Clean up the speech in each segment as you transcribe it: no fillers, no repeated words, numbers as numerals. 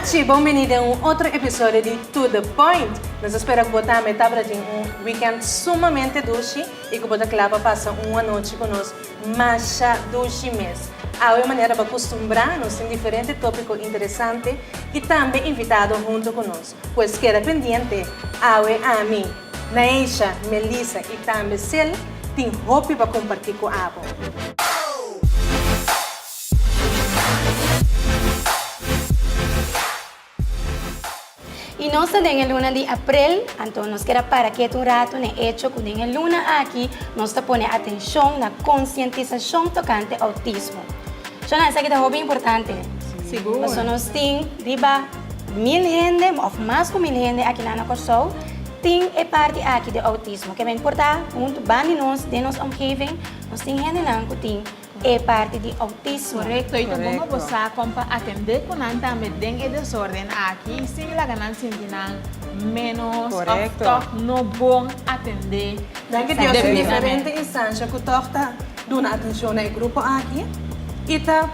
Nachi, bon bini den un otro episodio di To The Point. Nos ta spera ku bo tambe tabata tin un weekend sumamente dushi i ku bo ta kla pa pasa un anochi ku nos masha dushi mes. Awe manera bo a kustumbrá, nos tin diferente tópiko interesante i tambe invitado huntu ku nos. Pues keda pendiente, awe ami, Naisha, Melissa i tambe Sil tin hopi pa kompartí ku abo. I nos ta den e luna di aprel, anto nos keda para ketu un ratu na e echo ku den e luna aki nos ta pone atenshon na konsientisashon tokante outismo. Shona, esaki ta hopi importante. Sigur. Pasobra nos tin riba mil hende òf mas ku mil hende akinan na Kòrsou tin e parti aki di outismo. Ke men por ta huntu banda di nos den nos omgeving nos tin hendenan ku tin e parti di outismo. Korekto, i ta bon pa bo sa kon pa atendé ku nan tambe den e desorden aki sin laga nan sinti nan ménos òf tòg no bon atendé. Danki Dios tin diferente instansha ku tòg ta duna atenshon na e grupo aki i ta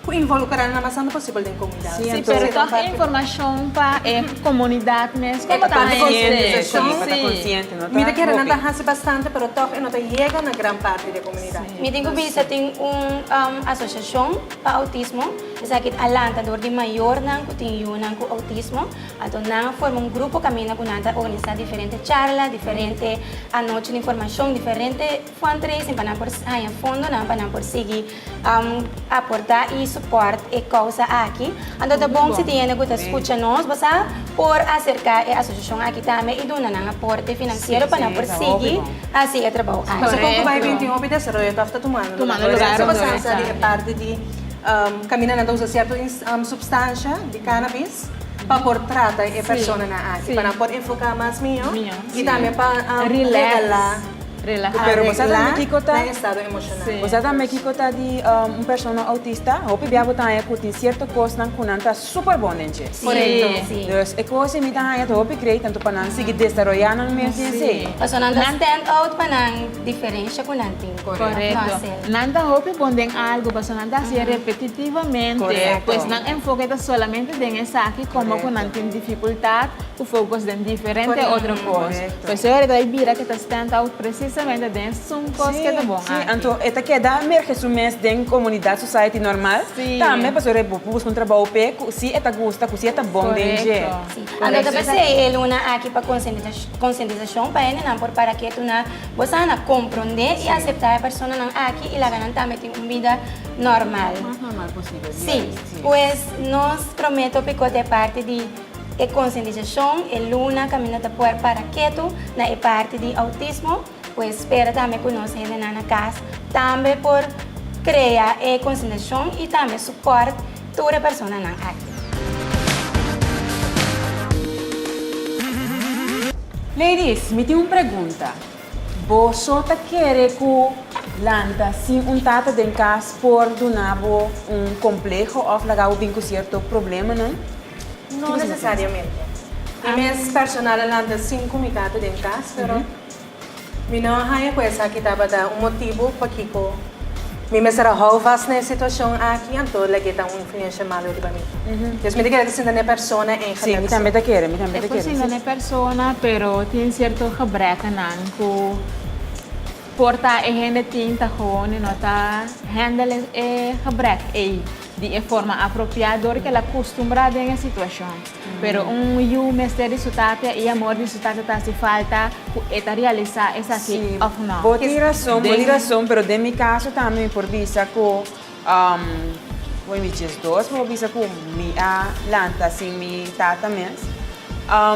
ku involukrá nan mas tantu posibel den komunidat. Sí, pero tòg e informashon pa e komunidat mes E ta parti konsientisashon. Mi ta kere nan ta hasi bastante pero tòg e no ta yega na gran parti di e komunidat. Mi tin ku bisa tin un asosiashon pa outismo, esaki a lanta dor di mayornan ku tin yunan ku outismo, anto nan a forma un grupo kaminda ku nan ta organisá diferente charla, diferente anochi di informashon, diferente fundraising pa nan por haña fondonan pa nan por sigui aportá i support e kousa aki. Anto ta bon si tin hende ku ta skucha nos, bo sa por aserká e asosiashon aki tambe i duna nan aporte finansiero pa nan por sigui hasi e trabou aki. Pasobra kon ku bai bin tin hopi desaroyo tòg ta tumando lugar. Tumando lugar. Por ejemplo, sa di e parti di kaminda nan ta usa sierto supstansha di cannabis pa por trata e personanan aki, pa nan por enfoká mas mihó i tambe pa regalá. Relaha. Pero bo sa tambe kiko ta. Nan estado emocional. Sí. Bo sa tambe kiko ta di un persona autista? Hopi bia bo ta haña ku tin sierto kosnan ku nan ta super bon den dje. Sí. Korekto. Sí. Dus e kos ei mi ta haña ta hopi great tanto pa nan sigui desaroyá nan mes den esei. Pasobra nan ta stand out pa nan diferensha ku nan tin. Korekto. Nan ta hopi bon den algu pasobra nan ta hasié repetitivamente. Korekto. Pues nan enfoke ta solamente den esaki komo ku nan tin difikultat ku focus den diferente otro kos. Pues e ta bira ke ta stand out precisamente den esun kos ke ta bon Sí, aki. anto e ta keda merge su mes den komunidat, society normal, Sí. tambe pasobra e bo por buska un trabou p'e ku si e ta gusta, ku si e ta bon den dje. Korekto. Sí. Anto ta p'esei e luna aki pa konsientisashon pa hendenan por para ketu na bo sa na komprondé i aseptá e personanan aki i laga nan tambe tin un bida normal. Mas normal posibel, Sí. juist, sí. Pues nos promé tópiko ta e parti di E konsientisashon, e luna kaminda ta por para ketu na e parti di outismo, pues spera tambe ku nos hendenan na kas tambe por krea e konsientisashon i tambe supòrt tur e personanan aki. Ladies, mi tin un pregunta. Boso ta kere ku lanta sin un tata den kas por duna bo un kompleho òf laga bo bin ku sierto problemanan? No necesariamente. Mi mes personal a lanta sin cu mi tata den cas, pero mi no a haña cu esaki tabata un motibu pakico mi mester a hou vast na e situacion aki, anto lag'e ta un influencia malo riba mi. Dus mi ta kere ta sinta na e persona eigenlijk. Sí, mi tambe ta kere, mi tambe ta E por kere. sinta na e persona, pero tin cierto gebrekennan cu por ta e hende tin ta gewoon e no ta handle e gebrek ey. Di e forma apropiá dor ku el a kustumbrá den e situashon. Pero un yu mester di su tata i amor di su tata ta hasi falta ku e ta realisá esaki òf nò. Bo tin rason, bo tin rason, pero den mi kaso tambe mi por bisa ku wen mi diesdos mi por bisa ku mi a lanta sin mi tata mes.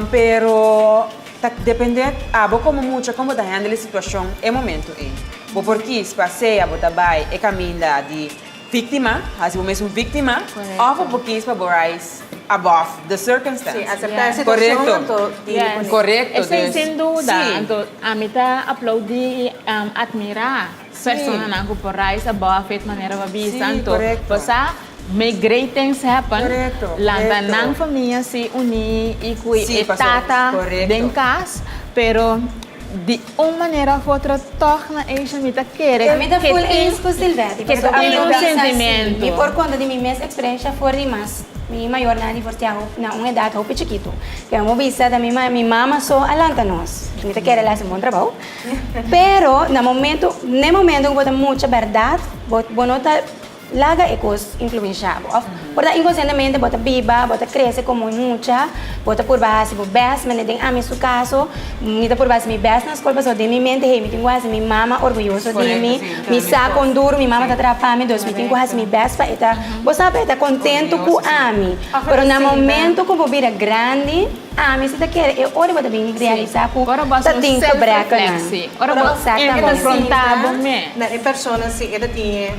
Pero ta depende abo komo mucha kon bo ta handle e situashon e momento ei. Bo por kis pa sea bo ta bai e kaminda di Víctima, hasi bo mes un víctima, òf bo por kies pa bo rise above the circumstance. Sí, acepta e situacion anto deal con e. Correcto. Esei sin duda. Sí. Anto ami ta aplaudí i admirá personanan ku por rise above it manera bo a bisa. Sí, Anto correcto. bo sa make great things happen. Correcto, Lanta correcto. nan famia si uní i ku Sí, e paso, tata correcto. den kas, pero Di un manera of otro tog na Asia mi ta kere Mi ta ke full tin eens ku Silveti ke pasobra tin mi un bisa si sentimiento. mi por konta di mi mes eksperensia for di mas Mi mayornan a divorcia na un edad hopi chikito. Pero mi bisa ta mi mi mama so a lanta nos. Mi ta kere el a haci un bon trabou. Pero na momento, n'e momento cu bo ta mucha berdad, bo bo no ta laga e cos influencia bo. Of por ta inconscientemente bo ta biba, bo ta crece como un mucha, bo ta purba haci bo best, mane den ami su caso, mi ta purba haci mi best na scol pasobra den mi mente, hey, mi tin cu haci mi mama orguyoso di mi, mi sa con duro mi mama ta traha pa mi, dus mi tin cu haci mi best pa e ta, bo sa, pa e ta contento cu ami. Pero na momento cu bo bira grandi, ami si ta kere e ora bo ta bin realisa cu ta tin gebrekennan. Ora bo confronta bo mes. Na e persona si e ta tin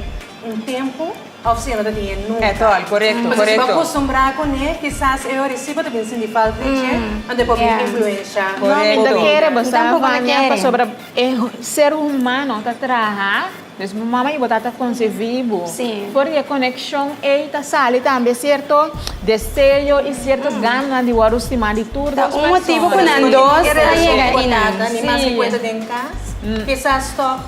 un tempo of si e no ta tin e nunca. Etol, corecto, Pasobra si bo corecto. acostumbra cune, kisas e ora si bo ta bin sinti falta di dje, anto e por bin influencia. No, mi ta kere bo sa, Tampoco ta Vania, kere. pasobra e ser humano ta traha, dus bo mama y bo tata concebi bo. Sí. For di e conexion ey ta sali tambe cierto deseo y cierto gana di worde stima di tur Ta dos un motibo cu persona. nan dos E a relacion yega cu bo einan. tata, ni mas Sí. e cuenta den cas, kisas toch.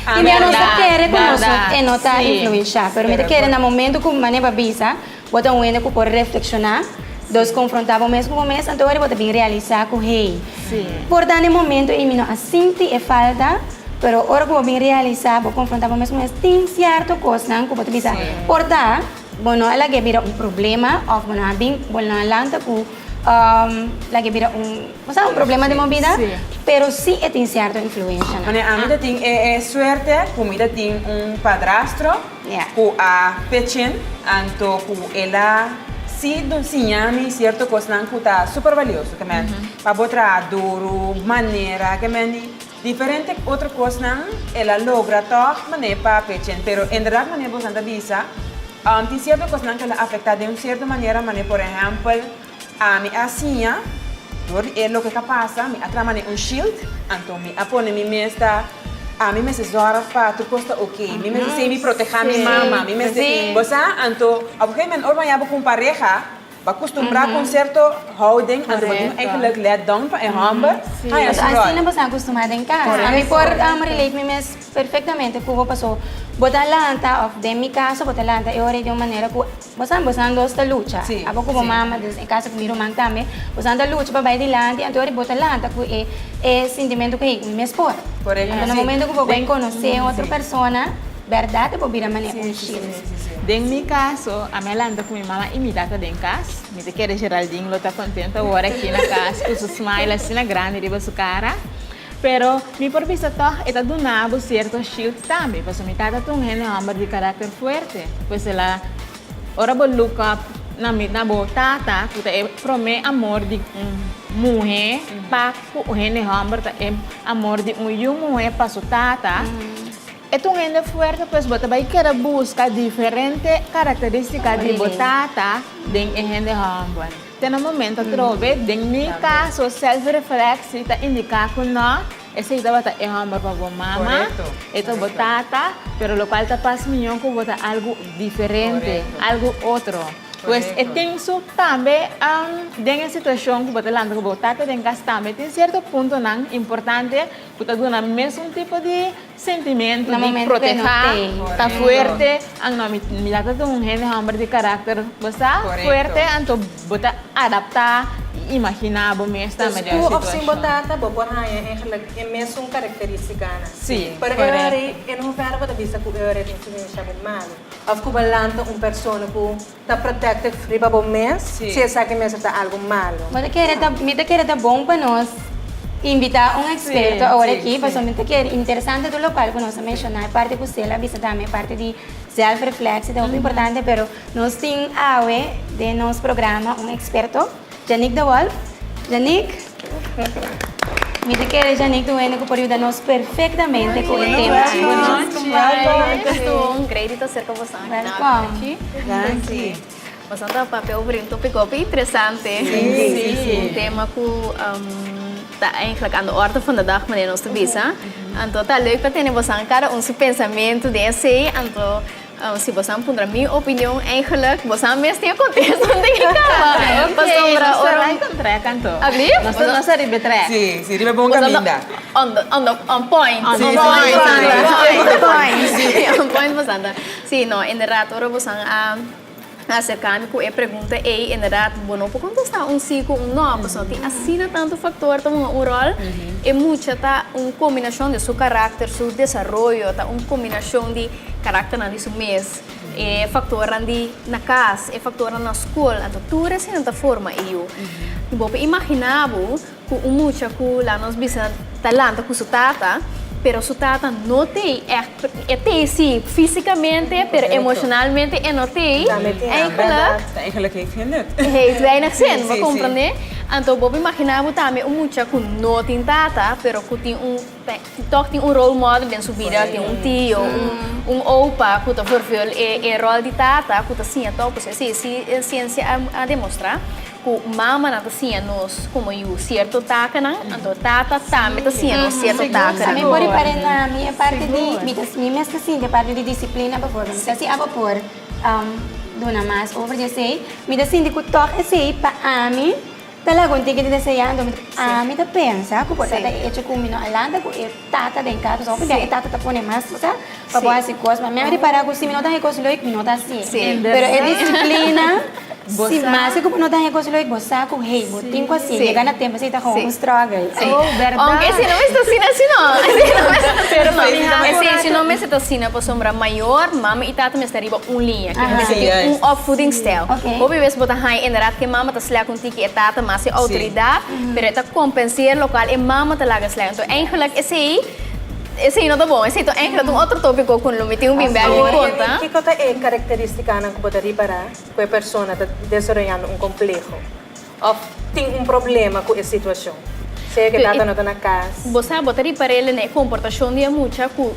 I mi a no ta kere ku nos Berdad, e no ta sí. influenshá, pero mi ta kere na momento ku manera bo a bisa, bo ta un hende ku por reflekshoná, dos konfrontá bo mes ku bo mes, anto ora bo ta bin realisá ku hey, por ta na e momento ei mi no a sinti e falta, pero ora ku bo bin realisá, bo konfrontá bo mes ku bo mes, tin sierto kosnan ku bo ta bisa, por ta bo no a lag'é bira un problema òf bo no a bin, bo no a lanta ku lag'é bira un. Bo sa un problema den bo bida, pero si e tin cierto influencianan. Mane ami ta tin e e suerte cu mi ta tin un padrastro cu a pechen anto cu el a si siña mi cierto cosnan cu ta super valioso ke men pa bo traha duro, manera ke men di diferente otro cosnan el a logra toch mane pa pechen pero inderdaad mane bosan ta bisa tin cierto cosnan cu el a afecta den un cierto manera mane por ehempel Ami a siña dor di e loke ka pasa, mi a traha manera un shield, anto mi a pone mi mes ta, ami mester zòrg pa tur kos ta oke, mi mester siña mi protehá mi mama, mi mester, bo sa, anto op un gegeven moment ora bo haña bo ku un pareha, bo a kustumbrá ku un sierto houding, anto bo tin eigenlijk let down pa e hòmber haña su ròl. Asina bo sa kustumá den kas. Ami por relate mi mes perfektamente ku bo paso bo ta lanta òf den mi kaso bo ta lanta e ora ei di un manera ku Bosan, bosan dos ta lucha. Abo ku bo mama, dus e kaso ku mi ruman tambe, bosan ta lucha pa bai dilanti, anto ora bo ta lanta ku e e sintimentu ku hey, mi mes por. Anto na momento ku bo bai konosé otro persona, bèrdat e por bira manera un shield. Den mi kaso, ami a lanta ku mi mama i mi tata den kas. Mi ta kere Geraldine lo ta kontento awor aki na kas ku su smile asina grandi riba su kara. Pero mi por bisa tòg e ta duna bo sierto shield tambe, pasobra mi tata ta un hende hòmber di karakter fuerte. Pues el a, ora bo look up na mi, na bo tata, ku ta e promé amor di un muhé pa ku un hende hòmber, ta e amor di un yu muhé pa su tata, e ta un hende fuerte, pues bo ta bai keda buska diferente karakterístika di bo tata den e hende hòmber. Te na momento atrobe, den mi caso self-reflectie ta indica cu no, esey tabata e homber pa bo mama, e ta bo tata, pero locual ta pas miyo cu bo ta algo diferente, algo otro. Pues e tin su tambe den e situacion cu bo ta lanta cu bo tata den cas tambe tin cierto puntonan importante cu ta duna mesun tipo di Sentimiento di protehá ta fuerte, anto mi mi ta ta un hende hòmber di karakter bo sa fuerte, anto bo ta adaptá i imaginá bo mes tambe den e Dus ku òf sin bo situashon. tata bo por haña eigenlijk e mesun karakterístikanan. Sí, Pero e ora korekto. ei en hoeverre bo ta bisa ku e ora ei ta influenshá bo malu? Òf ku bo lanta un persona ku ta protective riba bo mes si esaki mester ta algo malo. Bo ta kere ta, mi ta kere ta bon pa nos invita un experto awor aki, pasobra mi ta kere interesante tur locual cu nos a menciona, e parti cu Stella a bisa tambe, e parti di zelfreflectie ta hopi importante, pero nos tin awe den nos programa un experto, Janick de Wolf. Janick, mi ta kere Janick ta un hende cu por yuda nos perfectamente cu e tema. Welkom. Danki. Nos a papia over un tópiko hopi interesante. Un tema ku ta eigenlijk aan de orde van de dag, manera nos ta bisa. Anto ta leuk pa tene bosan kada un su pensamentu den esei. Anto si bosan puntra mi opinion eigenlijk, bosan mes tin e kontesto den e kaba. Pasobra Nos ta ora. right on track anto. Alblief? Nos ta nos ta riba e track. Sí, sí, riba e bon kaminda. On the, on the, on point. On Sí, point. sí, On point. On point bosan ta. Sí, no, inderdaad, ora bosan a. Acerca mi cu e pregunta ey, inderdaad bo no por contesta un si cu un no, pasobra tin asina tanto factor ta hunga un rol. E mucha ta un combinacion di su caracter, su desaroyo, ta un combinacion di caracternan di su mes, e factornan di na cas, e factornan na scol, anto tur eseinan ta forma e yu. Bo por imagina bo Ku un mucha ku laat nos bisa ta lanta ku su tata, pero su tata no t'ei ègt, e t'ei si físikamente, pero emoshonalmente e no t'ei, eigenlijk. Eigenlijk heeft geen nut. Heeft weinig zin, bo komprendé? Anto bo por imaginá bo tambe un mucha ku no tin tata, pero ku tin un, tòg tin un role model den su bida, tin un tio, un opa ku ta vervul e ròl di tata, ku ta siña tòg, pasobra esei si siensia a demostrá. Ku mamanan ta siña nos komo yu sierto takanan, anto tata tambe ta siña nos sierto takanan. Mi por ripara na mi e parti di, mi ta mi mes ta sinti e parti di disiplina bijvoorbeeld. Mi ta si abo por duna mas over di esei. Mi ta sinti ku tòg esei pa ami ta laga un tiki di desea, anto ami ta pensa ku por ta ta e echo ku mi no a lanta ku e tata den kas, pasobra hopi bia e tata ta pone mas cosa pa bo hasi kos, ma mi a ripara ku si mi no ta haña kos leuk mi no ta hasi. Pero e disiplina. Si maske ku bo no ta haña kos leuk, bo sa ku hey, bo tin ku hasi, yega na tempu esei ta gewoon un struggle. Oh, bèrdat. Ounke esei no mester asina si no. Esei no mester asina no. Esei si no mester ta asina pasobra mayor, mama i tata mester riba un liña. Ke mester tin un opvoedingsstijl. Hopi bes bo ta haña inderdat ke mama ta slèk un tiki e tata mas e outoridat, pero e ta kompenseer lokual e mama ta laga slèk. Anto eigenlijk esei, esei no ta bon. Esei ta eigenlijk un otro tópiko ku lo mi tin ku bin bèk i konta. Kiko ta e karakterístikanan ku bo ta ripará? Ku e persona ta desaroyando un kompleho òf tin un problema ku e situashon, sea ku e tata no ta na kas. Bo sa, bo ta ripar'el na e komportashon di e mucha ku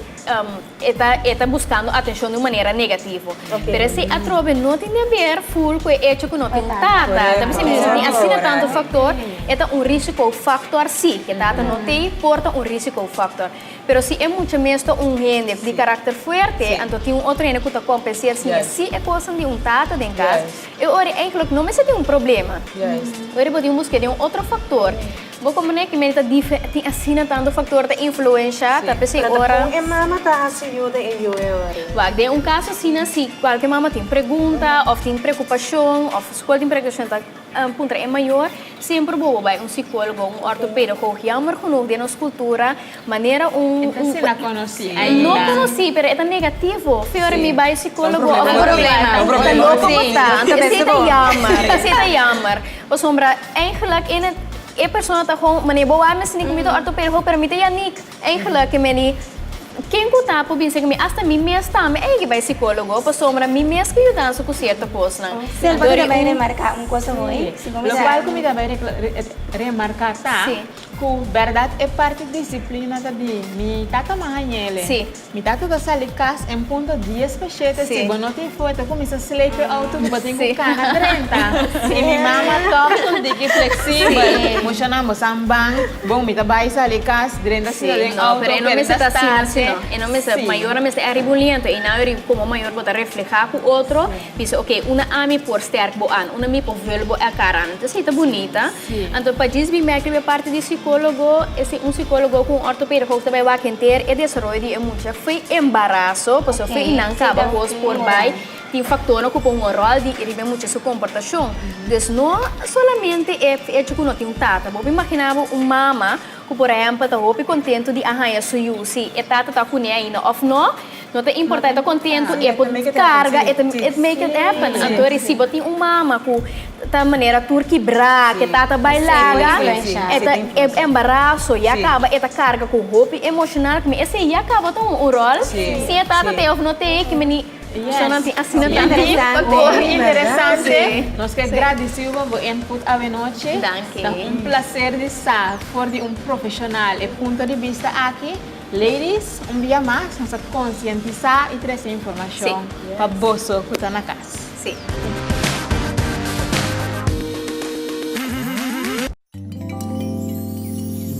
e ta e ta buskando atenshon di un manera negativo. Pero esei atrobe no tin di aber ful ku e echo ku no tin un tata. Ta bisa mi tin asina tantu faktor, e ta un risikofaktor si, ku e tata no t'ei por ta un risikofaktor. Pero si e mucha mes ta un hende di karakter fuerte, anto tin un otro hende ku ta kompenseer si e si e kosnan di un tata den kas, e ora eigenlijk no mester tin un problema. Ora bo tin buske den un otro faktor. Bo komo ne ki mester ta dife tin asina tantu faktor ta influensha, ta p'esei Pero ta ora. kon e mama ta hasi yuda e yu e ora? Wak, den un kaso asina si kualke mama tin pregunta òf tin preokupashon òf skol tin preokupashon ta puntra e mayor, Semper bo bo bai un psicólogo, un ortopédogo, jammer genoeg den nos cultura, manera un. E ta asina conocí ainda. No conocí, pero e ta negativo. Fiore mi bai psicólogo Un of problema. Un problema. Ta loco bo ta. Sí. Esey ta jammer, esey ta jammer. Pasobra eigenlijk in het, e persona ta gewoon, manera bo wak mester ni cu mi ta ortopédogo, pero mi ta Yannick. Eigenlijk ke meni, ken ku ta por bisa ku mi hasta mi mes tambe a yega bai psicólogo pasobra mi mes ke yudansa ku sierto kosnan. Sel, bo ta bai remarká un kos awor? Si. Lokual ku mi ta bai remarká ta ku bèrdat e parti disiplina ta di mi tata mas hañ'ele. Mi tata ta sali kas en punto dies pa shete, si bo no tin foe ta kuminsá sleep e outo ku bo tin ku kana drenta. I mi mama tòg un tiki fleksibel, mushanan bo san ban, bon mi ta bai sali kas, drenta sita den No, outo, pero e no pero mester ta ta asina starte. no. E no mester, mayornan mester ariba un liento, i nan ariba komo mayor bo ta reflehá ku otro, bisa oke, una ami por sterk bo an, una mi por vul bo elkar an. Entonces esei ta bunita. Anto pa djis bin bek riba e parti di psicologo, esei un psicologo cu un ortopedico ta bay wak henter e desaroyo di e mucha fo'i embaraso, pasobra fo'i nan caba cos por bay tin factornan cu pon un rol di riba e mucha su comportacion. Dus no solamente e hecho cu no tin un tata, bo por imagina bo un mama cu por ehempel ta hopi contento di a haya su yu, si e tata ta cune ainda of no, no ta importa, e ta contento, e por carga, e ta make it happen. Anto si bo tin un mama cu ta manera tur kibrá, cu e tata bay laga, e ta e embaraso ya caba e ta carga cu hopi emocional, esey ya caba ta un rol, si e tata t'ey of no t'ey, ki. Personan tin asina tantu Interesante. Hopi interesante. Nos ke gradisiu pa bo input awenochi. Danki. Ta un placer di sa for di un profesional e punto di bista aki. Ladies, un bia mas nos a konsientisá i trese informashon pa boso ku ta na kas. Sí.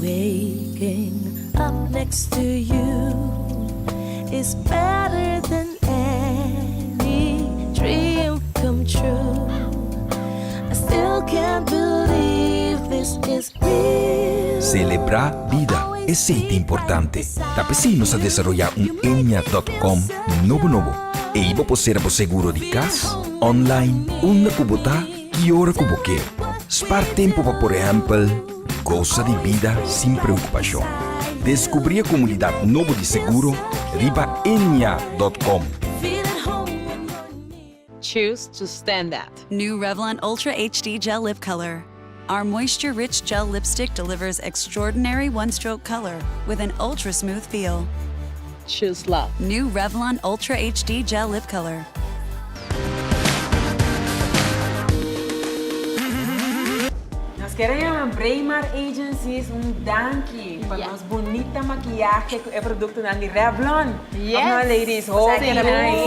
Waking up next to you is better than any dream come true. I still can't believe this is real. Selebrá bida, esei ta importante. Ta p'esei nos a desaroyá un Ennia dòt kòm nobo nobo. Ei bo por sera bo seguro di kas, online, unda ku bo ta, ki ora ku bo ke. Spar tempu pa por ehèmpel gosa di bida sin preokupashon. Deskubrí e komunidat nobo di seguro riba ennia dòt kòm. Choose to stand out. New Revlon Ultra HD Gel Lip Color. Our moisture rich gel lipstick delivers extraordinary one stroke color with an ultra smooth feel. Choose love. New Revlon Ultra HD Gel Lip Color. Nos kier a yama Braemar Agencies un danki pa nos bunita makiyahe ku e produktonan di Revlon. Yes. Of no ladies? Hopi nice.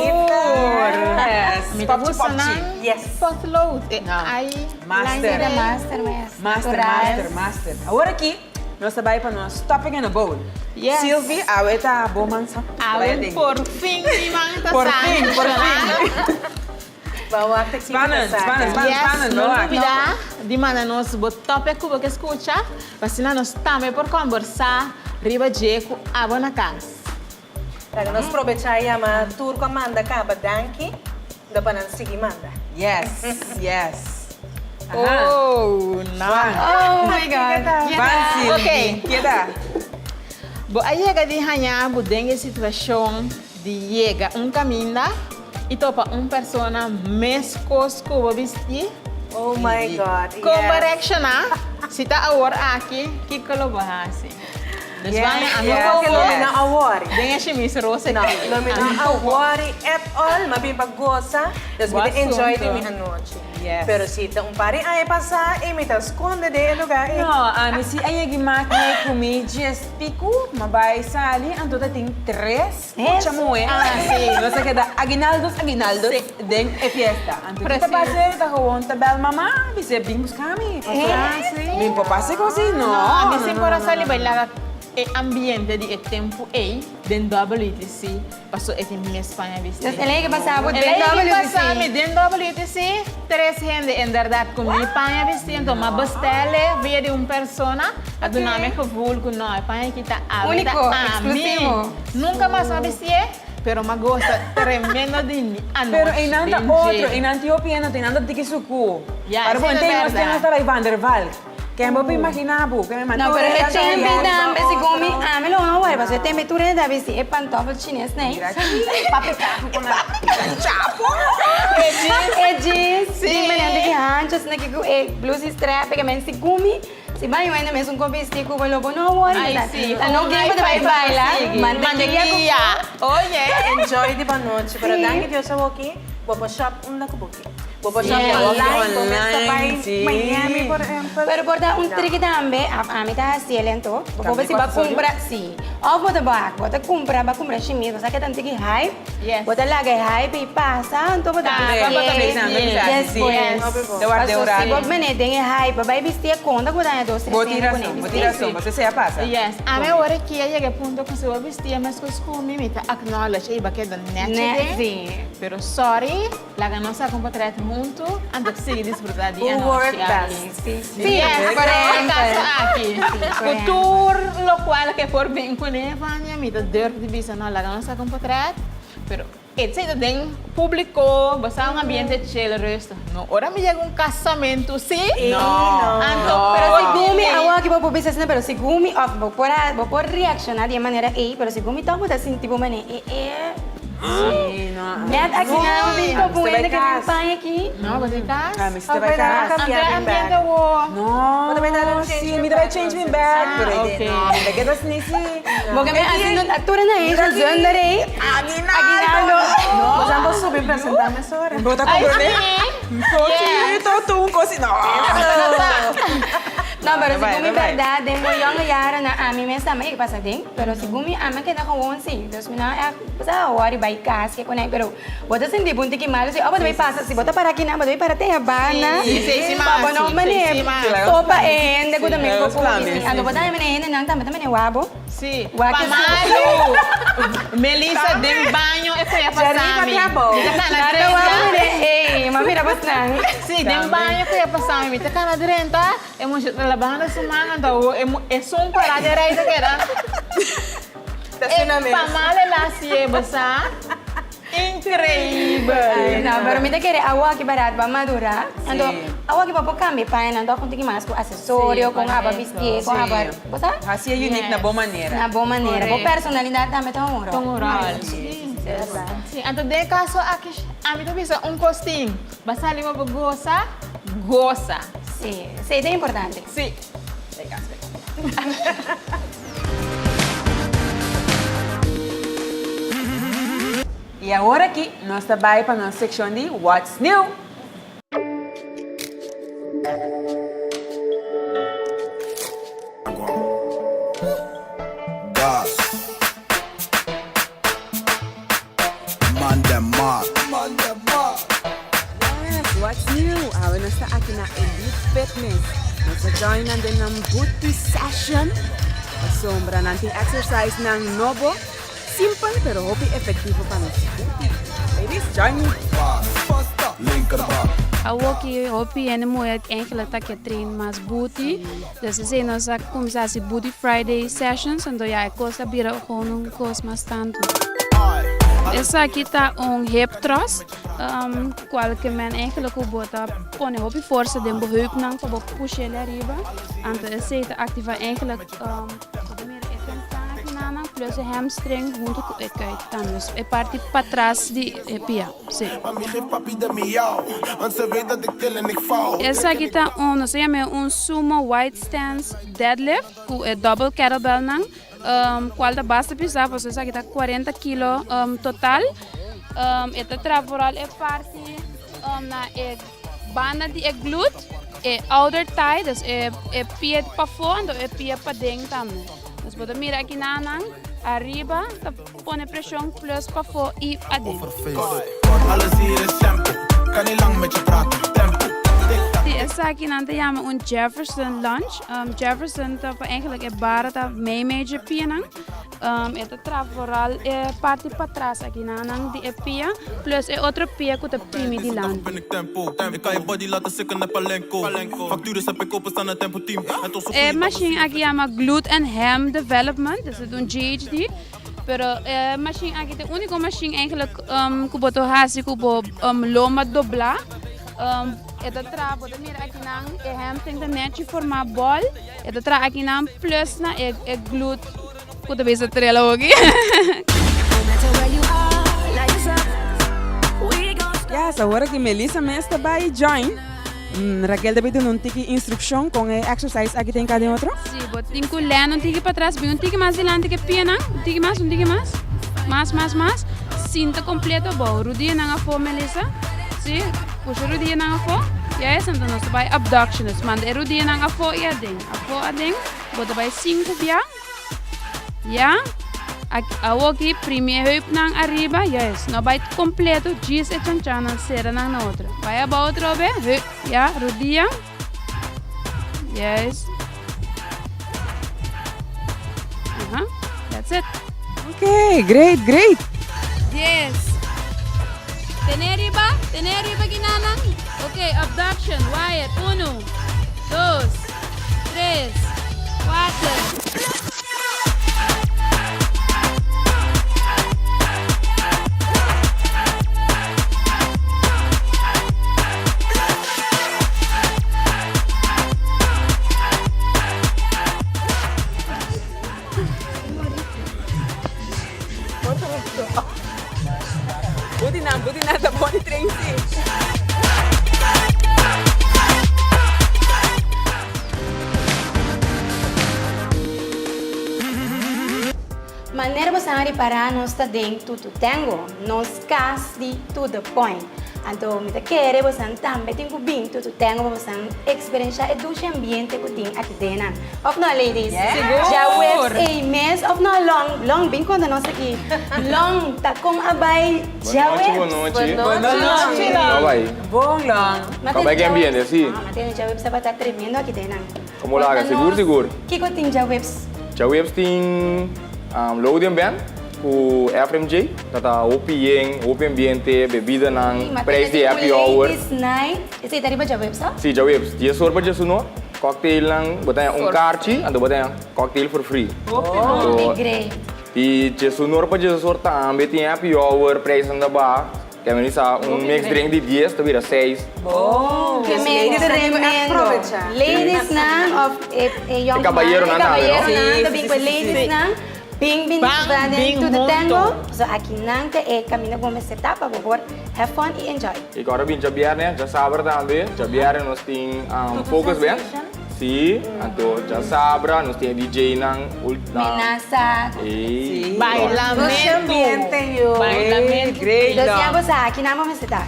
Yes. Mi ta gusta nan potlood. E ai Master. Master mes. Master, master, master. Awor aki nos ta bai pa nos topic in a bowl. Yes. Sylvie, awe ta bo man sa. Awe por fin mi man ta Por sa. fin, por fin. Spannend, spannend, spannend, Yes, spannend. no Wak. lubida di manda nos bo topic ku bo ke skucha, pa asina nos tambe por kombersá riba dje ku abo na kas. Laga nos probechá i yama tur ku a manda kaba danki, da pa nan sigui manda. Yes, yes. Aha. Oh, no. Juan. Oh my God. Van Sylvie. Okay. Keda. Bo a yega di haña bo den e situashon di yega un kaminda i topa un persona meskos ku bo bisti? Oh my God, yes. Kon bo reakshoná? Si ta awor aki, kiko lo bo hasi? Dus Yes, baña ami yes, komo Lo mi no a worry. den e shimis rosa No, aki. lo mi no Ami a komo. worry at all. Mi a bin pa gosa, dus mi Bo ta enjoy di asunto. mi anochi. Yes. Pero si ta un par di aña pasá i mi ta skonde den e lugá ei. No, ami si a yegi mak mi ku mi djes piku, ma bai sali, anto ta tin tres mucha muhé. Ah, si. Nos a keda aguinaldos, aguinaldos den e fiesta. Anto ki ta pasa? Ta gewoon ta bel mama, bis'é bin buska mi. Ah, si. Mi por pasa e kos ei, no. No, ami no, si no, por a no, no, sali no. bai laga e ambiente di e tempu ei den WTC. Paso e tin mes paña bisti. Dus el a yega pasa bo El den a yega WTC. pasa mi den WTC, tres hende inderdaad cu mi paña bisti, enton m'a bestele via di un persona, a duna mi e gevoel cu no, e paña aki ta abi, ta Unico, ami. exclusivo. Nunca mas m'a bistié, pero m'a gosta tremendo di mi anochi Pero einan ta den otro, dje. einan tin hopi hende, einan ta tiki suku. Ya, Para esei bo ta ente nos berdad. nos ta bai Van der Valk. Ken bo por imaginá bo? Ken mi No, pero e tembe tambe, segun mi, otro. ami lo no wòri, pasobra e tembe tur hende ta bisti e pantòfel chines nei. Mira aki, paprika ku na chapo. E jeans, di manera di hancho, asina ki ku e blusa i strap, e men segun mi, si bai un hende mesun ku bisti ku bo lo bo no wòri, Ai, ta si. ta no gen pa ta bai baila, mantequilla ku Mantequilla. Oye. Enjoy di bo anochi, pero Si. danki Dios awoki, bo por shop unda ku bo ke. Bo por shop Yes. online, bo mester Online, bai si. Miami por ehempel. Pero por ta un triki tambe, af ami ta hasi el anto, bo por Tambe si bo a cu accesorio? cumpra, si. Of bo ta bak, bo ta cumpra, bo a cumpra shimis, bo sa ke ta un tiki hype, Yes. bo ta laga e hype ei pasa, anto bo ta Tambe, bisti bo ta e bisti e. despues. Ta warda un Paso si rato. bo mene den e hype, bo bai bisti e conta cu bo ta haña dos, tres Bo tin hende cu ne razon, bo bisti. tin razon, bo ta sea pasa. Yes, ami awor aki a yega e punto cu si bo bisti e mescos cu mi, mi ta acknowledge, ey, bo a keda nechi Net, den, si. pero sorry. Laga nos saca un potret hunto, anto sigui disfruta di e Who wore anochi it aki. best? Si, Yes, por e ehempel. caso aki. por Cu ehempel. tur locual ke por bin cune, Vania, mi ta durf di bisa no, laga nos saca un potret, pero esey ta den publico, bo sa un ambiente chill, rustig. No, ora mi yega un casamento si, No. anto Pero por segun mi, di awor aki bo por bisa asina, pero segun mi, of bo por a, bo por reacciona di e manera ey, pero segun mi toch bo ta sinti bo manera e e. Sí, no. Net aki na un bin topu Ami hende ta ke bai bin kas. paña aki. No, bo tin kas? Ami ta bai kas. Anto e ambiente awor. No, Bo ta bai dal un change sí, me mi ta bai bag, change me no, bag. Ah, Pero ok. no, mi ta keda asina sí. Bo ke mi hasi no tur na hende zonder ei. Aguinaldo. Bo sa bo subi presenta mesora. Bo ta Ay, comprende? sí. Cochito, tu un cosi. No. No, pero Bai, segun mi bai. berdad den bo yonge jaren na ami mes tambe e pasa den. Pero segun mi ami a keda gewoon si. Dus mi no a echt bo sa worry bai kas ke konai pero bo ta sinti bo un tiki malo si oh bo ta bai pasa si bo ta para akinan bo ta bai para te habana. Sí, sí, sí, Pa bo no sí, sí, mane sí, ma. topa e hende ku ta Sí, mes los bo planes, ku sí, anto bo sí. ta mane hendenan tambe ta mane wabo. Sí, Wak pa e malu. Melissa den baño e koe a pasa Jarriba mi. te abou. Mi ta kana Nada drenta. wabo mane ey ma mira bosnan. Sí, den baño koe a pasa mi. Mi ta kana drenta, e mucha ta labando su man anto esun para den rij ta keda. Ta asina mes. Pa mal el a hacié, bo sa. Increibel! No, pero mi ta kere awo aki barat bo a madura. Anto awo aki bo por cambia e pañanan toch un tiki mas cu accesorio, con aba bistié, con aba, bo sa? Hacié unique na bo manera. Na bo manera. Bo personalidad tambe ta un rol. Ta un rol. Si, anto den e caso aki ami ta bisa un cos tin, ba sali bo bo gosa, gosa. Si, esey ta importante. Si. Bay cas bay. Y awor aki nos ta bay pa nos seccion di What's New. Yes, what's new? Awe nos ta aki na Elite Fitness. Nos ta join nan den nan booty session. Pasobra nan tin exercise nan nobo, simpel pero hopi efectivo pa nos booty. Ladies, join me. Awoki hopi hende muher eigenlijk ta ke train mas booty. Dus esei nos a cuminsa haci Booty Friday sessions, anto ya e cos a bira gewoon un cos mas tanto. Esaki ta un hip thrust, cual ke men eigenlijk cu bo ta pone hopi forsa den bo heupnan pa bo pusha el ariba, anto esei ta activa eigenlijk bo ta mira e tentan aki plus e hamstring hunto cu e kuit tambe, dus e parti patras di e pia. Sí. Esaki ta un, nos ta yam'é un sumo wide stance deadlift ku e double kettlebellnan, kual ta basta pisá pasobra esaki ta kuarenta kilo total. E ta traha vooral e parti na e banda di e glute, e outer thigh, dus e pia pafó anto e pia paden tambe. Dus bo ta mira aki nan ariba ta. Pone preshon plus pafó i aden. Si esaki nan ta yama un Jefferson lunge. Jefferson ta pa eigenlijk e bara ta mei mei dje pianan. E ta traha vooral e parti patras aki nan nan di e pia plus e otro pia ku ta primi dilanti. E machine aki yama Glute and Ham Development, dus e ta un GHD. Pero e machine aki ta e úniko machine eigenlijk ku bo ta hasi ku bo lomba doblá. E ta traha, bo ta mira akinan e hamstring ta nèchi formá bòl. E ta traha akinan plus na e glute ku ta bisa trela hoki. Yes, awor aki Melissa mes ta bai join. Raquel ta bay duna un tiki instruccion con e exercise aki den cada otro. Si, bo tin cu lena un tiki patras, bin un tiki mas dilanti ke pianan, un tiki mas, un tiki mas, mas, mas, mas, sinta completo abou, rudianan afo Melissa, si, pusha rudianan afo, juist, anto nos ta bay abduction, nos manda e rudianan afo y aden, afo, aden, bo ta bay sinku bia. Ya. Awoki primi e heupnan ariba, juist. No bai completo, djis e chanchannan sera nan na otro. Bai abou otrobe, heup, ya, rudia. Juist. Aha, that's it. Ok, great, great. Yes. Tene ariba, tene ariba ginanan. Ok, abduction, wire, uno, dos. Tres, kuater. Buti nan, buti nan ta bon di train si. Manera bo san ripará nos ta den Tututengo, nos kas di To The Point. Anto mi ta kere bosan tambe tin ku bin Tututengo pa bosan eksperenshá e dushi ambiente ku tin aki denan. Of no ladies? Sigur! Djaweps ei mes of no Long? Long bin konta nos aki. Long ta kon a bai djaweps? Bon nochi, bon nochi. Bon nochi Long. Bon bai. Bon Long. Kon bai ki ambiente si? No, matende djaweps tabata tremendo aki denan. Komo laga? Sigur sigur. Kiko tin djaweps? Djaweps tin Loading Band ku Efrem J. Ta ta hopi yen, hopi ambiente, bebidanan, prijs di happy hour. Ladies night, esei ta riba djaweps ho? Si, djaweps. Dies or pa djesunor, cocktailnan, bo ta haña un karchi, anto bo ta haña cocktail for free. Hopi great. I djesun or pa djeses or tambe tin happy hour, prijsnan ta baha. Ke men sa un mix drink di dies ta bira seis. Bon! Tremendo. Ladies nan of e young E kabayeronan tambe, no? E kabayeronan ta bin ku e ladies nan. Bin bin disfruta den To The Tango. So aki nan ta e kaminda ku bo mester ta pa bo por have fun i enjoy. I ku ora bin djabièrnè, djasabra tambe. Djabièrnè nos tin Focus Band. Sí, anto djasabra nos tin e DJ nan. Menasa. Sí. Bailamentu. Bailamentu. Great. Dos ya bo sa aki nan bo mester ta.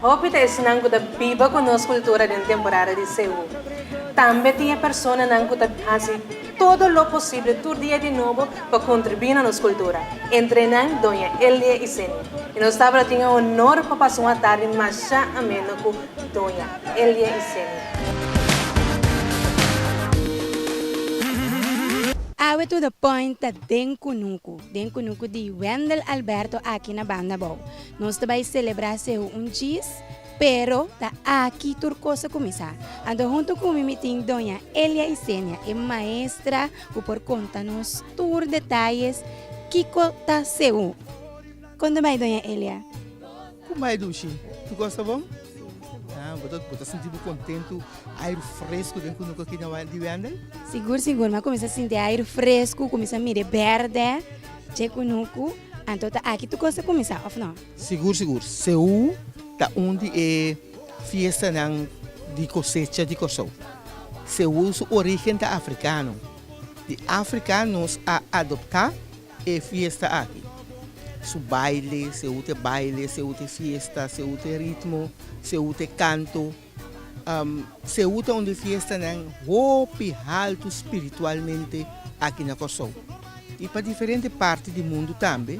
Hopi ta esnan ku ta biba ku nos kultura den temporada di Seú. Tambe tin e personanan ku ta hasi todo lo posible tur dia di nobo pa kontribuí na nos kultura, entre nan Doña Elia Isenia. I nos tabata tin e honor pa pasa un atardi masha ameno ku Doña Elia Isenia. Awe To The Point ta den kunuku, den kunuku di Wendel Alberto aki na Banda Bou. Nos ta bai selebrá sehu un djis, pero ta aki tur kos a kuminsá. Anto huntu ku mi mi tin Doña Elia Isenia, e maestra ku por konta nos tur detayes kiko ta sehu. Kon ta bai Doña Elia? Kon bai Dushi? Tur kos ta bon? Ah, bo ta bo ta sinti bo kontentu, airu fresku den kunuku aki na di Wendel? Sigur sigur, mi a kuminsá sinti airu fresku, kuminsá mira e bèrdè dje kunuku. Anto ta aki tur kos ta kuminsá, òf no? Sigur sigur. Seú ta un di e fiestanan di kosecha di Kòrsou. Seú su orígen ta afrikano. Di Afrika nos a adoptá e fiesta aki. Su baile, seú ta e baile, seú ta e fiesta, seú ta e ritmo, seú ta e kanto. Seú ta un di fiestanan hopi haltu spiritualmente aki na Kòrsou i pa diferente parti di mundu tambe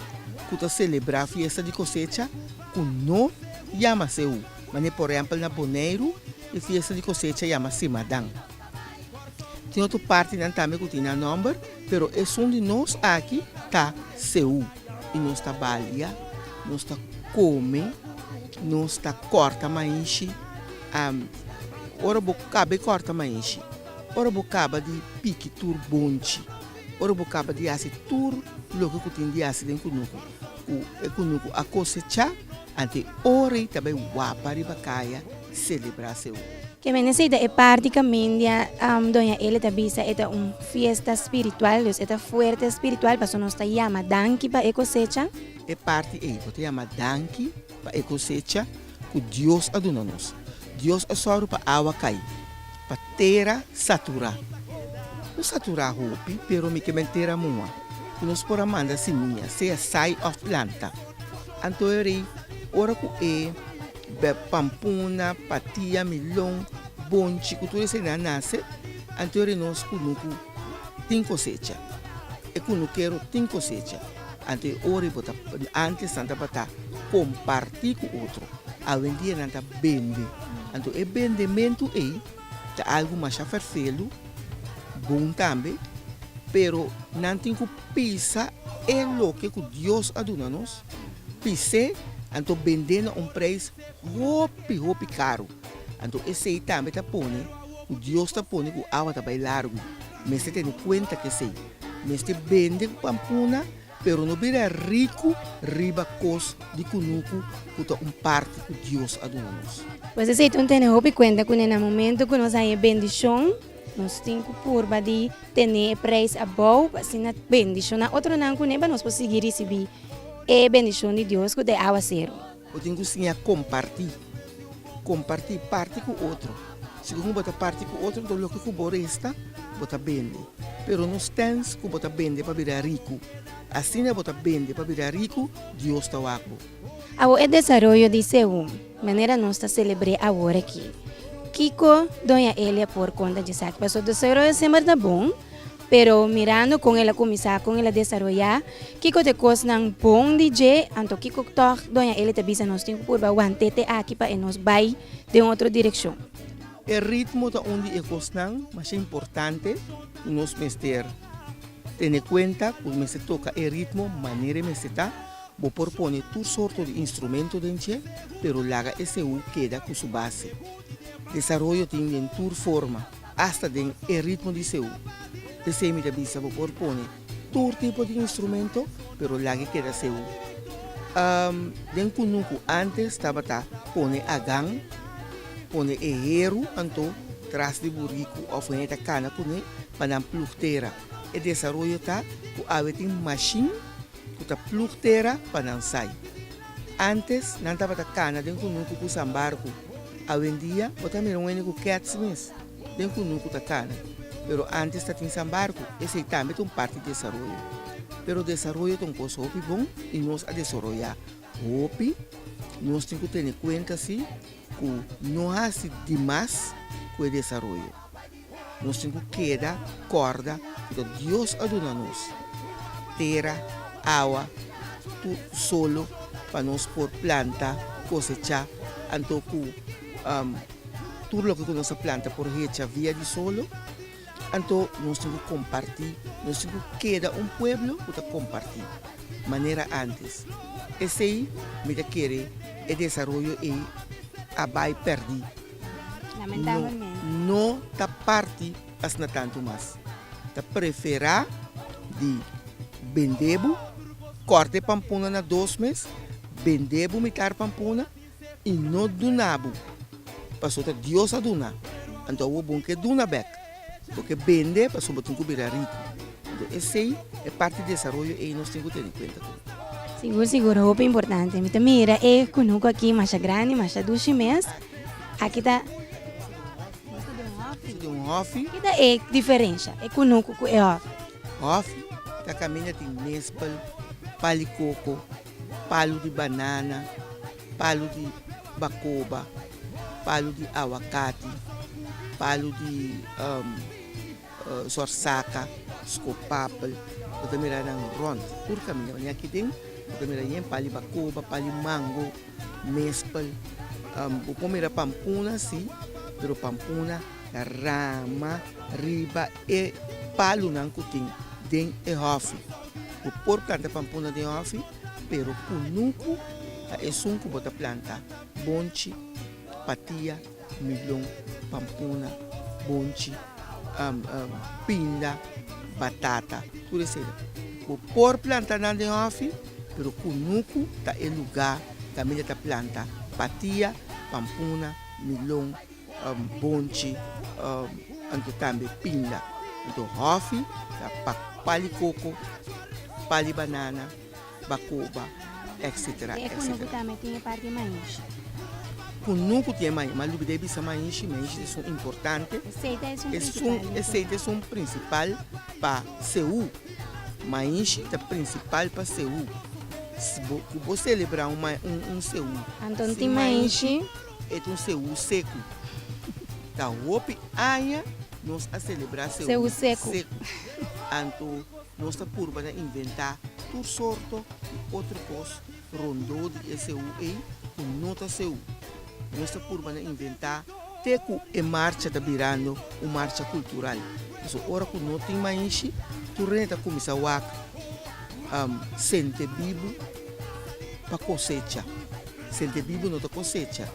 ku ta selebrá fiesta di kosecha ku no yama Seú. Manera por ehèmpel na Boneiru e fiesta di kosecha yama Simadan. Tin otro partinan tambe ku tin nan nòmber pero esun di nos aki ta Seú i nos ta balia, nos ta kome. Nos ta kòrta maishi. Ora bo kaba e kòrta maishi, ora bo kaba di piki tur bonchi, ora bo kaba di hasi tur loke ku tin di hasi den kunuku, ku e kunuku a kosechá, anto e ora ei ta bai wapa riba kaya selebrá seú. Ke men esei ta e parti kamindia Doña Eli ta bisa e ta un fiesta spiritual, dus e ta fuerte spiritual pasobra nos ta yama danki pa e kosecha. E parti ei bo ta yama danki pa e kosecha ku Dios a duna nos. Dios a sòru pa awa kai, pa tera saturá. No saturá hopi, pero mi ke men tera mua, ku nos por a manda simia, sea sai òf planta. Anto e rei, ora ku e pampuna, patia, milon, bonchi ku tur eseinan nase, anto e rei nos kunuku tin kosecha. E kunukero tin kosecha. Anto e ora bo ta antes nan tabata kompartí ku otro, awendia nan ta bende. Anto e bendementu ei ta algu masha ferfelu, bon tambe, pero nan tin ku pisa e loke ku Dios a duna nos, pis'é, anto bend'é na un preis hopi hopi karu. Anto esei tambe ta pone ku Dios ta pone ku awa ta bai largu. Mester tene kuenta ku esei. Mester bende ku pampuna, pero no bira riku riba kos di kunuku ku ta un parti ku Dios a duna nos. Pues esei ta un tene hopi kuenta kuné na momento ku nos haña e bendishon, nos tin ku purba di tene e preis abou pa asina bendishoná otronan kuné pa nos por sigui risibí e bendishon di Dios ku ta e awaseru. Bo tin ku siña kompartí. Kompartí, parti ku otro. Segun ku bo ta parti ku otro, enton loke ku bo resta, bo ta bende. Pero no stens ku bo ta bende pa bira riku. Asina bo ta bende pa bira riku, Dios ta wak bo. Awor e desaroyo di Seú, manera nos ta selebr'é awor aki. Kiko Doña Elia por konta djesaki? Pasobra desaroyo semper ta bon. Pero mirando kon el a kuminsá, kon el a desaroyá, kiko ta e kosnan bon di dje, anto kiko tòg Doña Eli ta bisa nos tin ku purba want'é te aki pa e nos bai den otro direkshon. E ritmo ta un di e kosnan masha importante ku nos mester tene kuenta, ku mester toka e ritmo manera e mester ta. Bo por pone tur sorto di instrumento den dje, pero laga e seú keda ku su base. Desaroyo tin den tur forma. Asta den e ritmo di seú. P'esei mi ta bisa bo por pone tur tipo di instrumento, pero laga keda seú. Den kunuku ántes tabata pone agan, pone e heru anto tras di buriku òf hende ta kana kuné pa nan plug tera. E desaroyo ta ku awe tin mashin ku ta plug tera pa nan sai. Ántes nan tabata kana den kunuku ku sambarku. Awendia bo ta mira un hende ku kèts mes den kunuku ta kana. Pero ántes ta tin sambarku. Esei tambe ta un parti di desaroyo. Pero desaroyo ta un kos hopi bon i nos a desaroyá hopi. Nos tin ku tene kuenta si ku no hasi dimas ku e desaroyo. Nos tin ku keda kòrda ku ta Dios a duna nos tera, awa, tur solo pa nos por planta, kosechá, anto ku tur loke ku nos a planta por hecha via di solo. Anto nos tin ku kompartí, nos tin ku keda un pueblo ku ta kompartí manera ántes. Esei mi ta kere e desaroyo ei a bai pèrdí. Lamentablemente. No ta parti asina tantu mas. Ta preferá di bende bo, kòrta e pampuna na dos mes, bende bo mitar pampuna i no duna bo, pasobra ta Dios a duna. Anto awor bo no ke duna bèk, bo ke bende pasobra bo tin ku bira riku. Anto esei e parti desaroyo ei nos tin ku tene kuenta ku. Sigur sigur hopi importante. Mi ta mira e kunuku aki masha grandi, masha dushi mes. Aki ta Nos ta den un hòfi. Ki ta e diferensha e kunuku ku e hòfi? Hòfi ta kaminda tin mespel, pali koko, palu di banana, palu di bakoba, palu di awakati, palu di Sorsaka, skopapel, bo ta mira nan rond tur kaminda. Wanneer aki den bo ta mira yen pali bakoba, pali mango, mespel. Bo por mira pampuna si, pero pampuna ta rama riba e palunan ku tin den e hòfi. Bo por planta pampuna den hòfi, pero kunuku ta esun ku bo ta planta bonchi, patia. Milon, pampuna, bonchi, pinda, batata, tur esei. Bo por planta nan den hòfi, pero kunuku ta e lugá kaminda ta planta patia, pampuna, milon, bonchi, anto tambe pinda. Anto hòfi ta pa pali koko, pali banana. bakoba, etcetera, E etcetera. kunuku tambe tin e parti maishi. Kunuku tin e maishi, ma lubida e bisa maishi, maishi ta esun importante. Esei ta esun Esun, principal. esei ta esun principal pa seú. Maishi ta principal pa seú. Si bo, ku bo celebra un ma, un, un seú Anto no sin tin maishi. e ta un seú seku. Ta hopi aña nos a celebra seú Seú seku. seku. Anto. Nos ta purba na inventá tur sorto di otro kos rondó di e seú ei ku no ta seú. Nos ta purba na inventá te ku e marcha ta birando un marcha kultural. Pasobra ora ku no tin maishi, tur hende ta kuminsá wak sentebibu pa kosecha. Sentebibu no ta kosecha.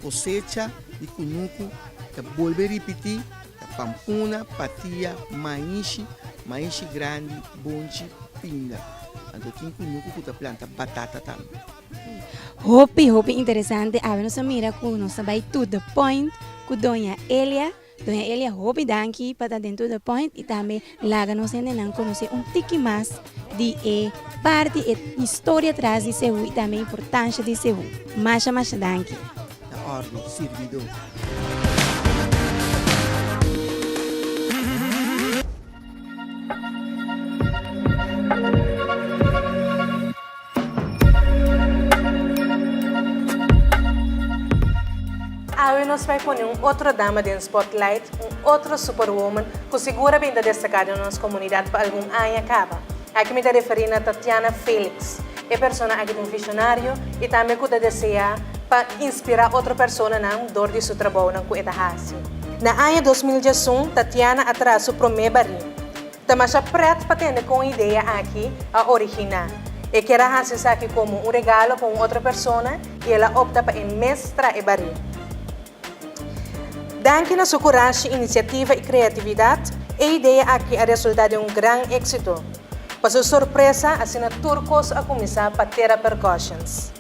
Kosecha di kunuku ta bolbe ripití. Ta pampuna, patia, maishi, maishi grandi, bonchi, pinda. Anto tin kunuku ku ta planta batata tambe. Hopi hopi interesante awe nos a mira ku nos a bai to the point ku Doña Elia. Doña Elia hopi danki pa ta den to the point i tambe laga nos hendenan konosé un tiki mas di e parti e historia tras di Seú i tambe importansha di Seú. Masha masha danki. Na òrdu, sirbidó. Awe nos bai pone un otro dama den spotlight, un otro superwoman cu sigur a bin ta destaca den nos comunidad pa algun aña caba. Aki mi ta referi na Tatiana Felix. E persona aki ta un visionario y tambe cu ta desea pa inspira otro personanan door di su trabounan cu e ta haci. Na aña 2011 Tatiana a traha su prome barí. Ta masha pret pa tende kon e idea aki a originá. E kier a hasi esaki komo un regalo pa un otro persona i el a opta pa e mes traha e barí. Danki na su kurashi, inisiativa i kreatividat, e idea aki a resultá den un gran éksito. Pa su sorpresa, asina tur kos a kuminsá pa Tera Percussions.